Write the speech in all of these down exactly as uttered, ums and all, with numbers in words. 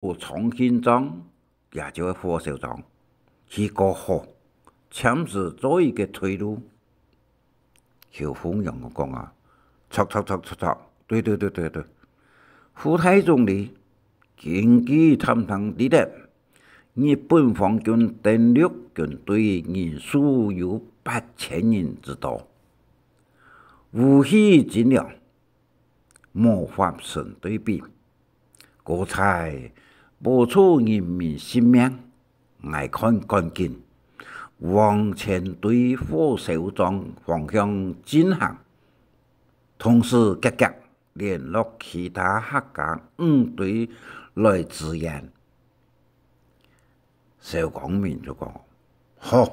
長興庄，也就係火燒庄，去過河，暫時做一個退路。」邱鳳陽講啊：「著著著著著，對對對對對，副大總理，根據探聽知得，日本皇軍登陸軍隊人數有八千人之多，武器精良， 無法成對比，過在保住人民性命，𠊎看趕緊往前對火燒庄方向進行，同時積極聯絡其他客家五隊來支援。」 蕭光明就講：「好，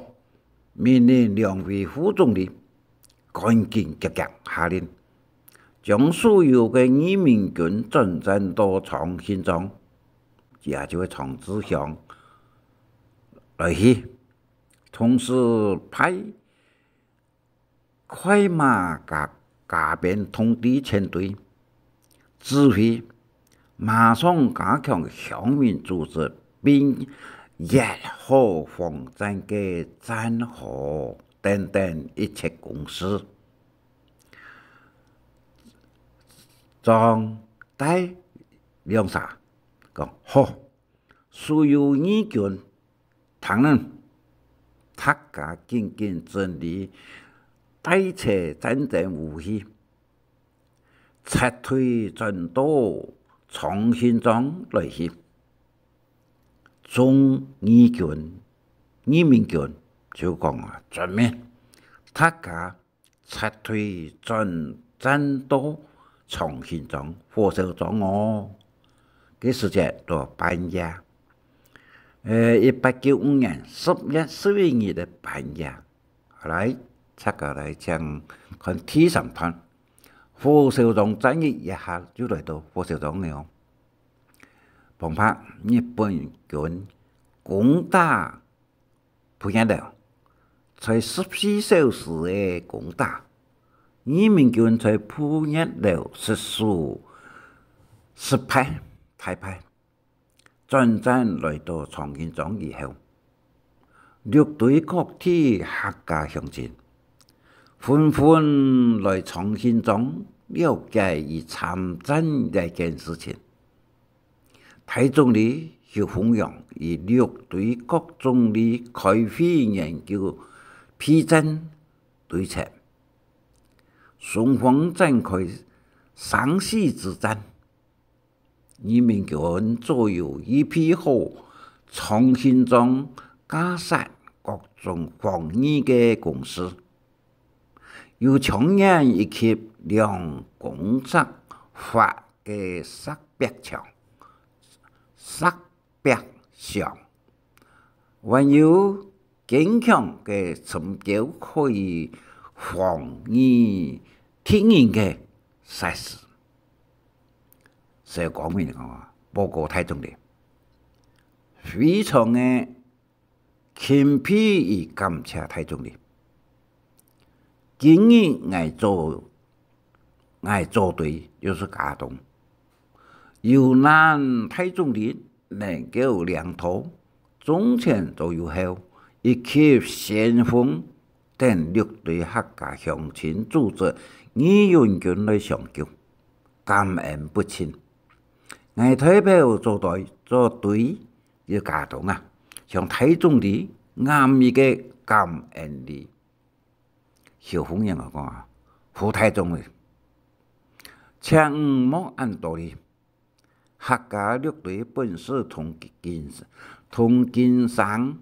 命令兩位副總理趕緊積極下令，將所有个義民軍轉戰到長興庄，也就係長治鄉來去，同時派 快馬加加鞭通知全隊，指揮馬上加強鄉民組織，並挖好防戰个戰壕等等一切工事。」張、戴兩儕講：「好！」所有義軍聽令，大家緊緊整理帶齊戰爭武器，撤退轉到長興庄來去。眾義軍、義民軍就講啊：「遵命！」大家 撤退轉戰到長興庄、火燒庄哦。該時節到半夜，呃，一八九五年十月十一日个半夜。好，來，大家來請看第三段。火燒庄戰役一下就來到火燒庄了哦。澎湃，日本軍攻打 烳月樓，在十四小時个攻打，義民軍在烳月樓失守，失敗，大敗。轉戰來到長興庄以後，六堆各地客家鄉親紛紛來長興庄了解與參戰這件事情。 大總理邱鳳陽與六堆各總理開會研究備戰對策，雙方展開生死之戰。義民軍早有預備好長興庄架設各種防禦个工事， 有長遠以及兩公尺闊个石壁牆、石壁牆，還有堅強个城堡可以防禦敵人个設施。所以講明講啊，報告大總理，非常个 欽佩與感謝大總理。今日𠊎做，𠊎做對，就係佳冬。有難大總理能夠領導，中前左右後，以及先鋒等六堆客家鄉親組織義勇軍來相救，感恩不盡。𠊎代表做對，做對， 這佳冬啊，向大總理暗一個感恩禮。邱鳳陽啊講啊，副大總理，請你莫恁多禮。客家六堆本是同根，同根生，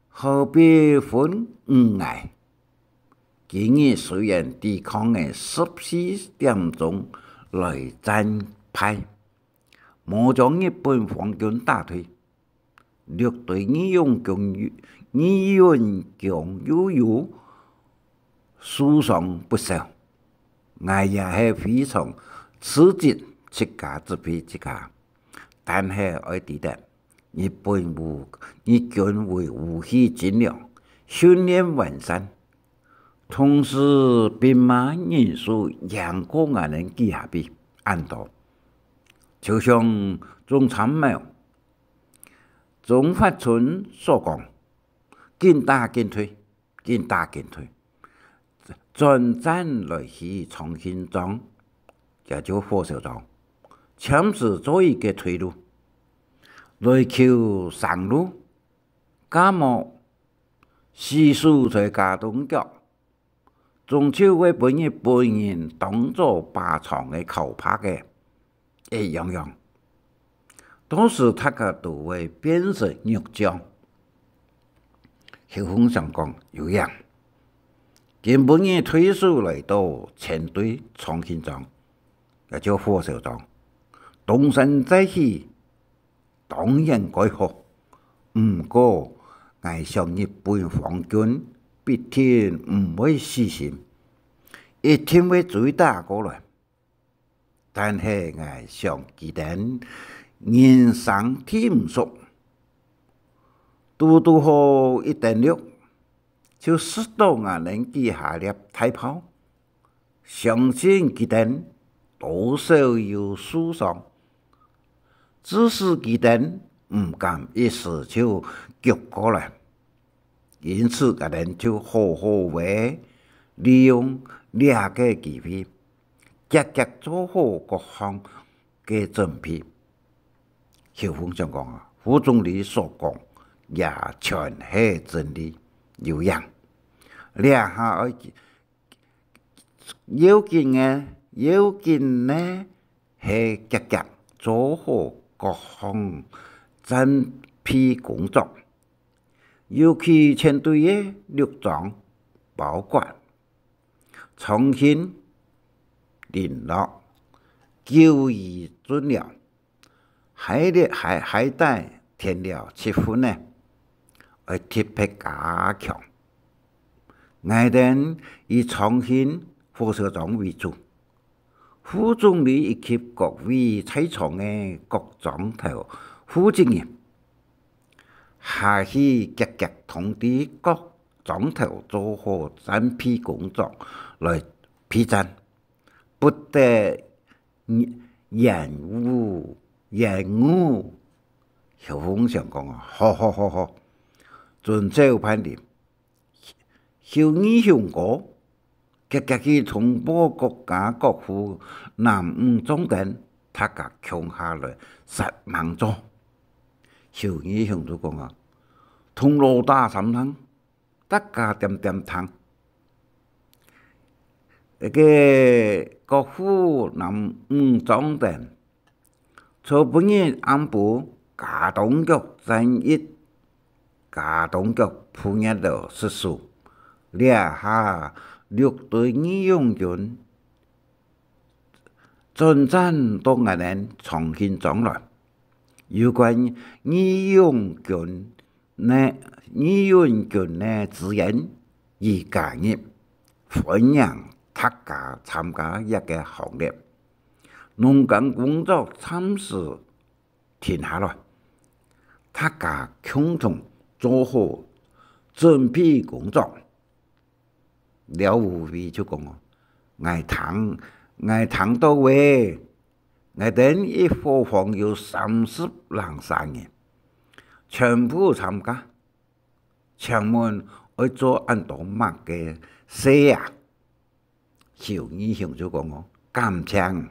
何必分你𠊎？今日雖然抵抗个十四點鐘來戰敗， 無將日本皇軍打退，六堆義勇軍，義勇軍又有受傷不少。𠊎也係非常自責自家責備自家，但係愛知得，日本武，日軍為武器精良，訓練完善， 同時兵馬人數贏過𠊎等幾下倍，恁多。就像中參謀鍾發春所講：「緊打緊退，緊打緊退，轉戰來去長興莊，也就火燒莊，暫時做一個退路，來求生路。假無，死守在家中腳， 終究會分日本人當做把長个靠拍个，一樣樣。到時大家都會變成肉醬。」侯鴻相講：「有影。」今晡日退守來到前隊長興莊，也就火燒莊，東山再起， 當然蓋好。毋過，𠊎想日本皇軍必定毋會死心，一定會追打過來。但係𠊎想佢等人生地毋熟，堵堵好一登陸，就食到𠊎等幾下粒大炮。 相信佢等多少有受傷，致使佢等毋敢一時就逐過來。因此，𠊎等就好好个利用這個機會，遽遽做好各項个準備。」侯鴻相講啊，副總理所講也全係真理，有影。這下愛 要緊个，要緊呢，係遽遽做好各項戰備工作，尤其前隊个綠莊包括長興、麟洛、九如圳寮， 還咧，還，還帶添了七分呢，愛特別加強。𠊎等以長興、火燒莊為主，副總理以及各位在場个各莊頭負責人，下去遽遽通知各莊頭做好戰備工作來備戰，不得 延誤，延誤。」侯鴻相講啊：「好，好，好，好，遵照辦理。」侯義雄哥，遽遽去通報各家各戶男女壯丁，大家共下來煞猛做。侯義雄就講啊：「同老大商量， 大家恬恬聽。」該个各戶男女壯丁，昨晡日暗晡加當腳戰役，加當腳赴熱了食宿。這下六堆義勇軍 轉戰到𠊎等長興莊來。有關義勇軍个，義勇軍个資源已加入，歡迎大家參加這个行列。農耕工作暫時停下來，大家共同做好準備工作。 廖武威就講哦：「𠊎聽，𠊎聽到喂，𠊎等一伙房有三十零儕人，全部參加。請問愛做恁多麼个事啊？」侯義雄就講哦：「感情，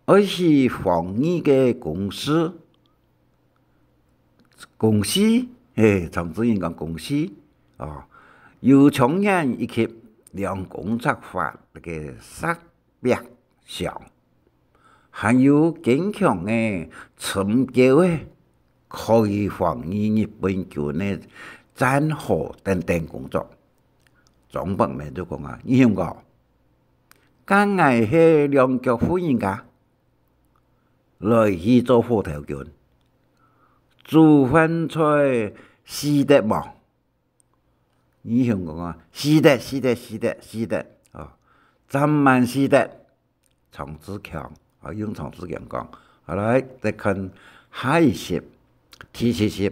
愛去防疫个公司， 公司，嘿，長治院講公司，哦，有長遠以及兩公尺闊个石壁牆，還有堅強个深溝仔，可以防禦日本軍个戰火等等工作。」莊伯明就講啊：「義雄哥，該𠊎係兩腳婦人家，來去做火頭軍，煮飯菜使得無？」義雄講啊：「使得，使得，使得，使得，哦，盡然使得。」長治強，啊，用長治強講。好，來，再看下一集，第七集，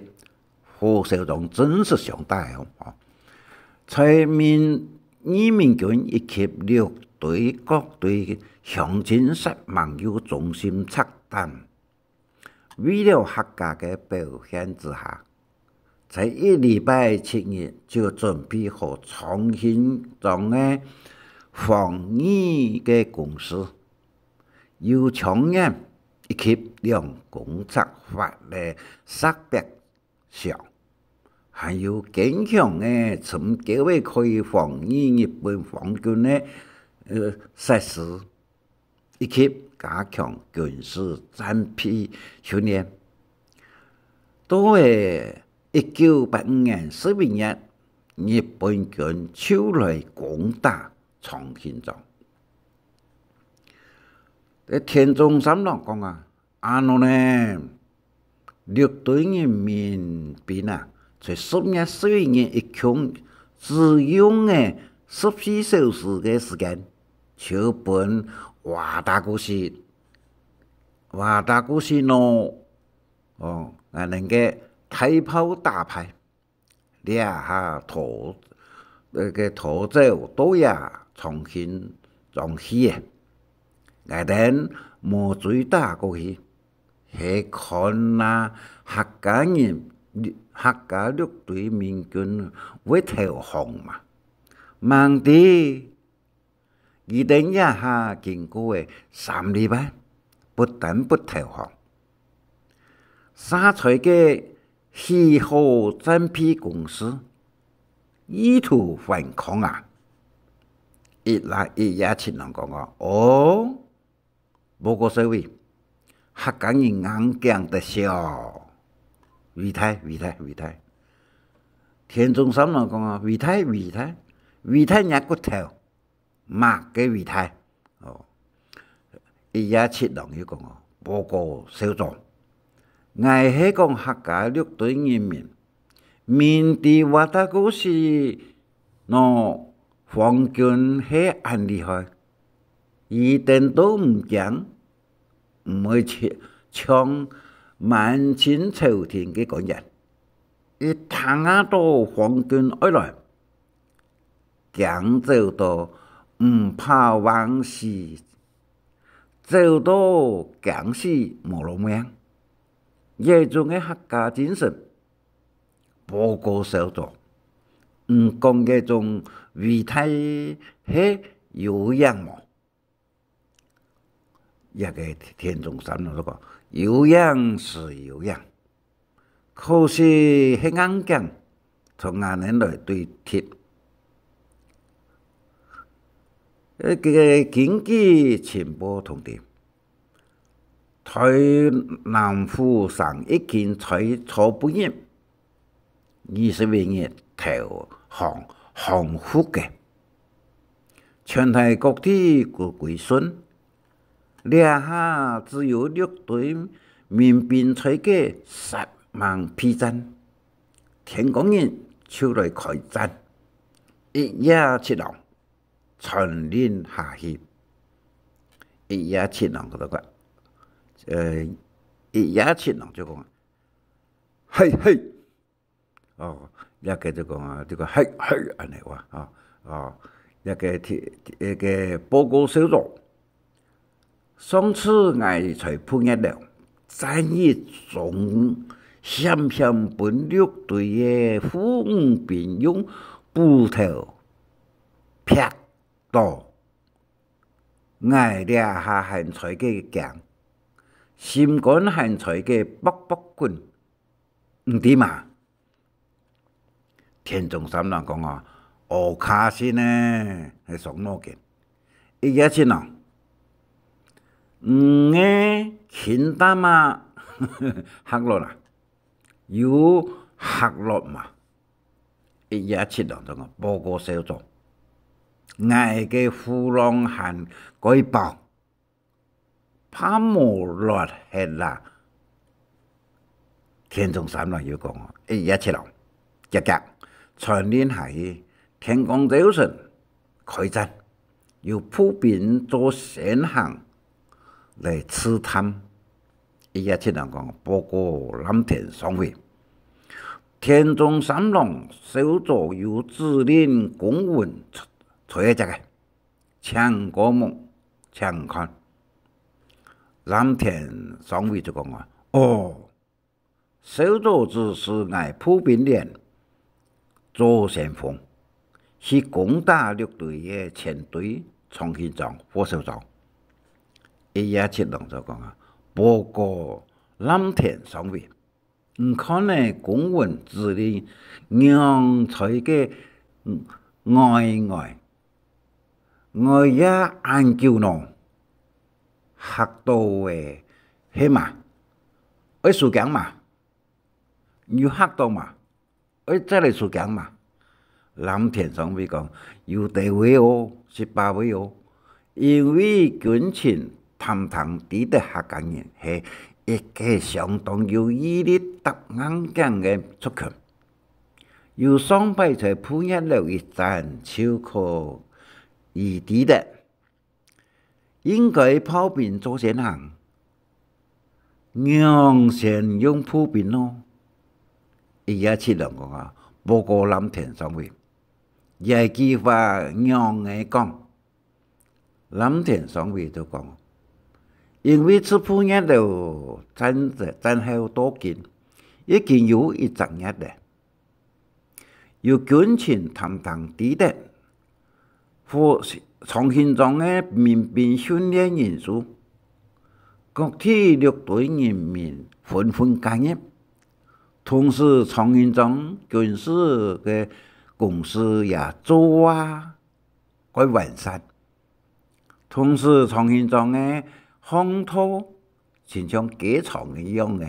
火燒莊正式上大河，哦。在民，義民軍以及六堆各堆鄉親煞猛有忠心赤膽，為了客家个表現之下，在一禮拜前日就準備好長興庄个防禦个工事，有槍眼以及兩公尺闊个石壁牆，還有堅強个深溝仔可以防禦日本皇軍个，呃，設施，以及加強軍事戰備訓練。到了一九八五年十一月，日本軍就來攻打長興庄。該田中三郎講啊，恁樣呢，六堆人民兵啊，在十月十一日一共只用了十四小時个時間，就分瓦達古西，瓦達古西諾，哦，𠊎等个大炮打敗。 這下逃，呃，个逃走到這長興庄去了。𠊎等無追打過去，係看啊客家人，客家六堆民軍會投降嘛。吂知 佢等這下經過了三禮拜，不但不投降，煞在該起好戰備工事，意圖反抗啊！一啦，一夜七郎講啊，哦，報告少尉，客家人硬頸得消。偉大，偉大，偉大！田中三郎講啊，偉大，偉大，偉大若骨頭！ 麼个偉大？哦，一夜七郎又講哦，報告少佐，𠊎係講客家六堆人民，明知瓦達古西諾皇軍係恁厲害，佢等都毋驚，毋會像，像滿清朝廷个官員，一聽啊到皇軍愛來， 驚走到毋怕橫死，走到驚死無路命。這種个客家精神，報告少佐，你講這種偉大係有影無？ 這个田中三郎就講，有影是有影，可惜係硬頸，同𠊎等來對敵。呃，這个根據情報通知，臺南府省已經在昨晡日 二十一日投降降服个，全臺各地都歸順。這下只有六堆民兵在該殺猛備戰，天光日就來開戰。一夜七郎傳令下去，一夜七郎該个，呃，一夜七郎就講，嘿嘿， 哦，這个就講啊，這个嘿嘿恁呢話啊，哦，這个天，這个報告少佐，上次𠊎在殕月樓戰役中險險分六堆个副五兵用斧頭劈到，𠊎這下還在該驚，心肝還在該噗噗滾。 你知嘛？田中三郎講啊，烏卡信呢，係傷腦筋。一夜七郎，你个輕擔啊，下落啊，有下落嘛？一夜七郎就講，報告少佐，𠊎个褲浪還蓋包， 怕無落忒啦。田中三郎又講，一夜七郎，遽遽傳令下去，天光朝晨開戰，由步兵做先行來刺探。一夜七郎講，報告藍田上尉，田中三郎少佐有指令公文在在該个， 請過目，請看。藍田上尉就講啊，哦，小組指示𠊎步兵連做先鋒，去攻打六堆个前隊長興庄、火燒庄。一一七郎就講啊：「報告藍田上尉，你看呢，公文指令仰在該，嗯，外外，外也恁久呢？」嚇到欸，係嘛？愛輸驚嘛？有嚇到嘛？愛再來輸驚嘛？藍田上尉講：「有得位哦，十八位哦，因為軍情探聽知得客家人係一個相當有毅力、踏硬頸个族群。有上擺在布業樓一戰就可以知得，應該炮兵做先行，仰先用步兵咯。」一一七郎講啊：「報告藍田上尉，這句話仰仔講？」藍田上尉就講：「因為自布業樓戰，戰後到今，已經有一隻月了。」有軍情探聽知得，長興庄个民兵訓練人數，各地六堆人民紛紛加入，同時長興庄軍事个工事也做啊，蓋完善。同時長興庄个巷道親像街場一樣个，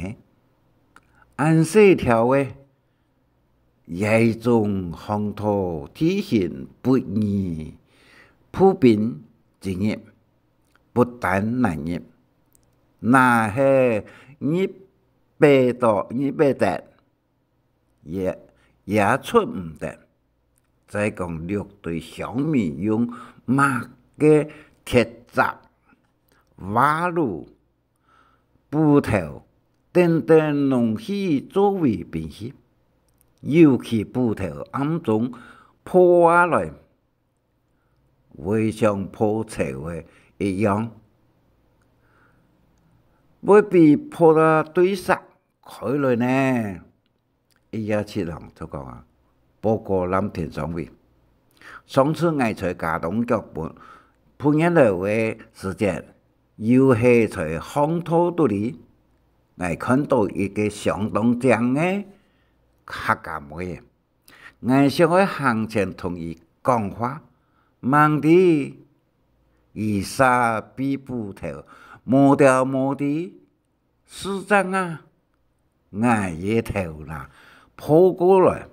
恁細條个， 這種巷道地形不宜步兵進入，不但難入，若係入忒到，入忒得，也，也出毋得。再講六堆鄉民用麼个鐵閘、瓦爐、 斧頭等等農具作為兵器，尤其斧頭暗中破下來，會像破賊仔一樣，會比破啊對殺開來呢。 一一七郎就講啊：「報告藍田上尉，上次𠊎在佳冬腳分布業樓个時節，又係在巷道肚裡，𠊎看到一個相當靚个客家妹仔。𠊎想愛行前同佢講話，吂知佢煞被斧頭無條無知， 四隻啊，𠊎个頭那破過來，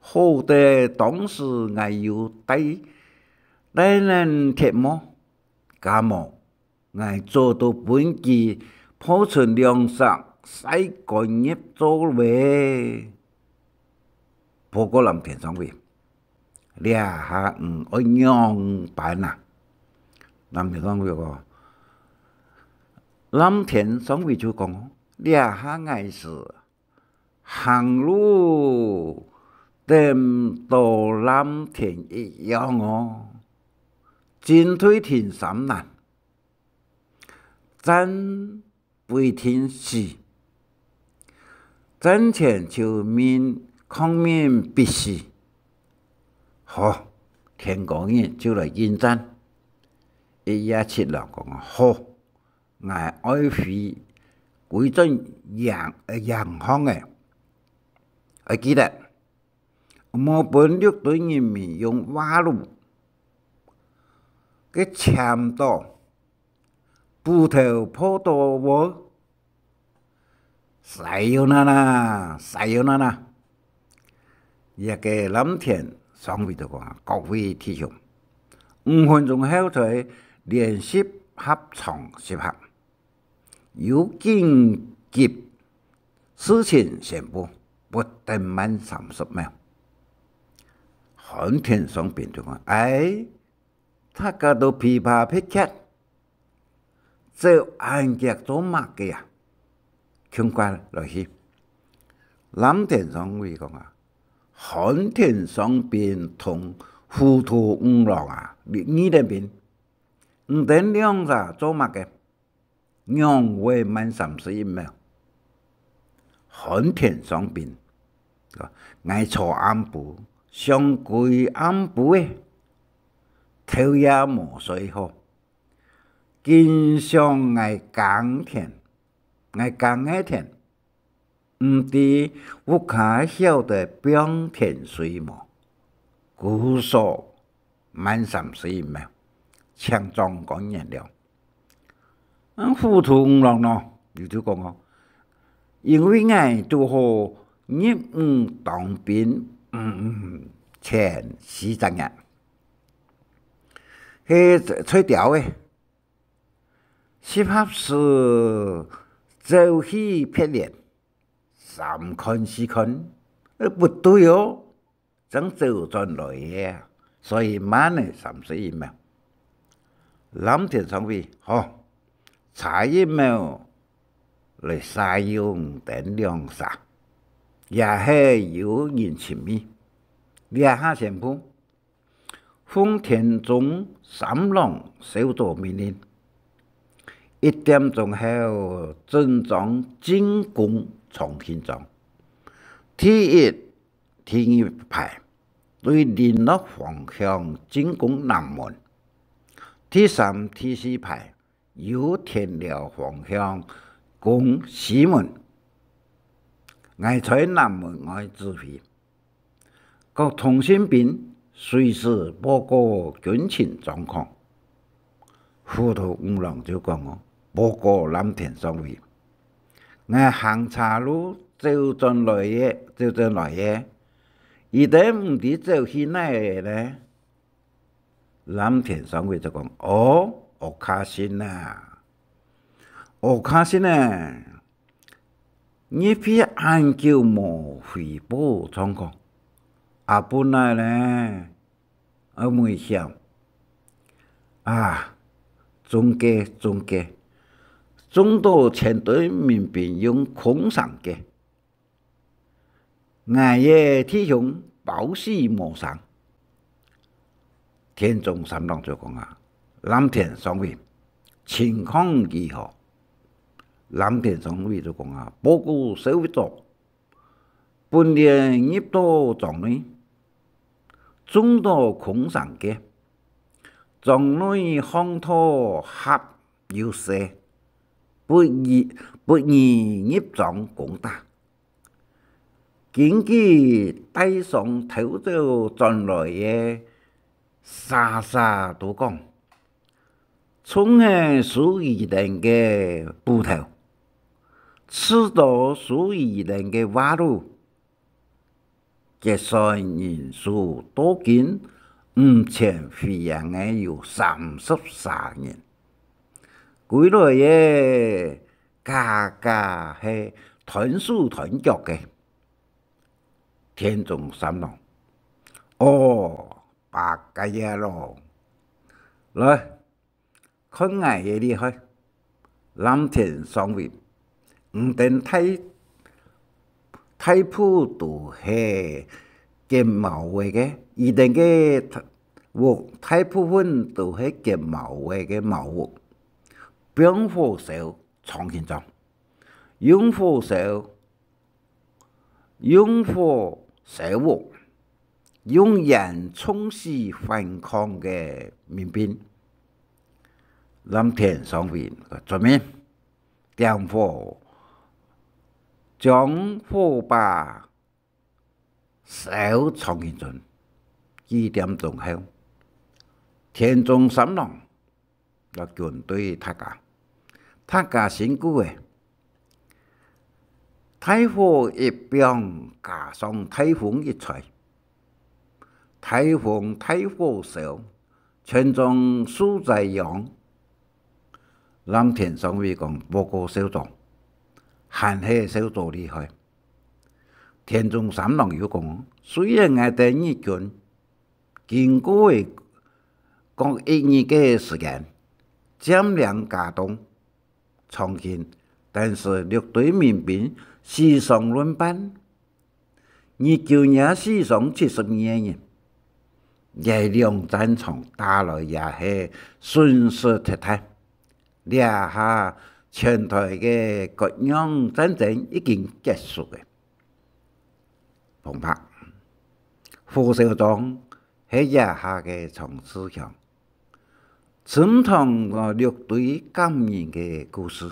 好得當時𠊎有戴，戴等鐵帽，假無，𠊎早都分佢破成兩析，曬乾入灶了。」報告藍田上尉， 這下你愛仰般啊？藍田上尉講，藍田上尉就講：「這下𠊎斯行路等到藍田一樣哦，進退停三難，戰 不一定死，戰前就命抗命必死。好，天光日就來應戰。」一一七郎講：「好，𠊎愛回歸轉營，呃，營項仔。愛記得， 莫分六堆人民用瓦爐个掮到，斧頭破到喔！」「さよなら，さよなら。」這個藍田上尉就講：「各位弟兄，五分鐘後在聯集合場集合。 有緊急事情宣布，不得慢三十秒。」藍田上兵就講：「哎，大家都疲乏忒遽，走恁遽做麼个啊？」「共下來去。」藍田上尉講啊：「藍田上兵同糊塗五郎啊，你，你等兵，你等兩儕做麼个？ 仰會慢三十一秒？」寒天上冰，𠊎坐暗晡，上歸暗晡仔，頭也無睡好，緊想𠊎耕田，𠊎耕个田，毋知屋下曉得放田水無？故所慢三十一秒，請長官原諒。嗯，糊塗五郎呢，佢就講哦，因為𠊎堵好入伍當兵，嗯嗯，前四隻月，係在朝个，適合時走去別連，三看四看，呃，不對哦， 正走轉來个，所以慢了三十一秒。藍田上尉，好，差一秒來煞油燈兩儕，也係有人情味。這下宣布，奉田中三郎少佐命令，一點鐘後整裝進攻長興庄。第一、 第二排，對麟洛方向進攻南門。第三、第四排，由田寮方向攻西門。𠊎在南門外指揮，各通信兵隨時報告軍情狀況。 糊塗五郎就講哦，報告藍田上尉，𠊎行差路走轉來个，走轉來个，佢兜毋知走去哪呢？藍田上尉就講，哦，おかしいな，おかしいな，你會恁久無回報狀況，啊，本來呢， 啊，危險！啊，中計，中計，中到前隊民兵用空城計，𠊎个弟兄包死無生。田中三郎就講啊，藍田上尉，情況如何？藍田上尉就講啊，報告少尉長， 本連入到庄內，中到空城計，庄內巷道狹又細，不宜，不宜入庄攻打。根據帶傷偷走轉來个儕儕都講， 衝係守衛連个捕頭，刺著守衛連个話路，結算人數到今毋曾回營个有三十三人，歸來个家家係斷手斷腳个。田中三郎，哦，八戒呀咯！來， 看𠊎个厲害！藍田上尉，你兜大，大部都係結茅仔个，佢兜个屋大部分都係結茅仔个茅屋，放火燒長興庄，用火燒 用火燒屋，用煙囥死反抗个民兵。藍田上尉遵命，點火，將火把燒長興庄。幾點鐘後，田中三郎 摎軍隊大家，大家辛苦了！大火一放，加上大風一吹，大風大火燒，全莊樹栽秧。藍田上尉講：「報告少佐，還係少佐厲害。」田中三郎又講：「雖然𠊎兜日軍 經過了各一日个時間，佔領佳冬、長興，但是六堆民兵死傷論半，日軍也死傷七十二个人。這兩戰場打來也係損失忒大。這下全台个各樣戰爭已經結束个。旁白：胡紹章係這下个長治鄉，沉塘六堆感人个故事。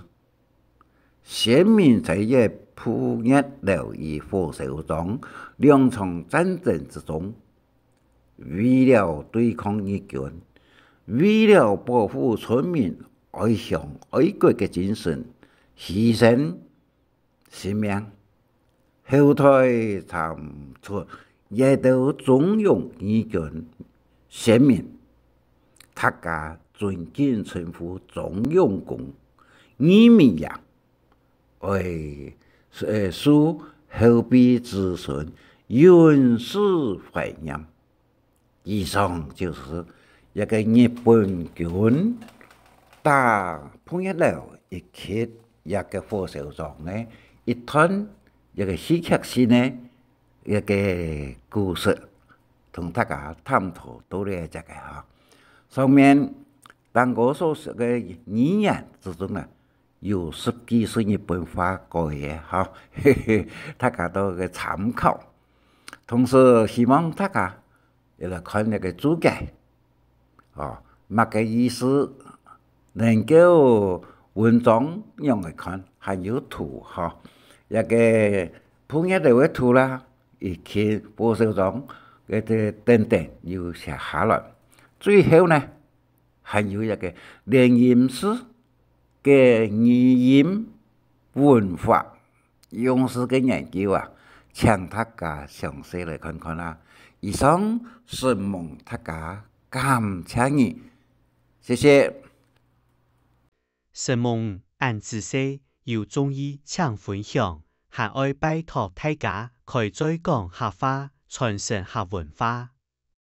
先民在這步月樓與胡紹章兩場戰爭之中，為了對抗日軍，為了保護村民愛鄉愛國个精神，犧牲性命。後代參出這兜忠勇義軍先民，大家尊敬稱呼忠勇公、義民爺，愛，呃，受後輩子孫永世懷念。以上就係這个日本軍打步月樓以及這个胡紹章个一段這个戲劇性个一个故事，同大家探討到這个哈。上面，當我所說个語言之中啊，有十句係日本話改个哈，大家做个參考。同時，希望大家也來看這个註解，哦，麼个意思，能夠文章仰仔看，還有圖哈，這个步月樓个圖啦，以及胡紹章个等等有寫下來。最後呢，還有一个連音字个語音文化用字个研究啊，請大家詳細來看看啊。以上，承蒙大家，感謝你，謝謝。承蒙恁仔細，有中意請分享，還愛拜託大家開嘴講客話，傳承客文化。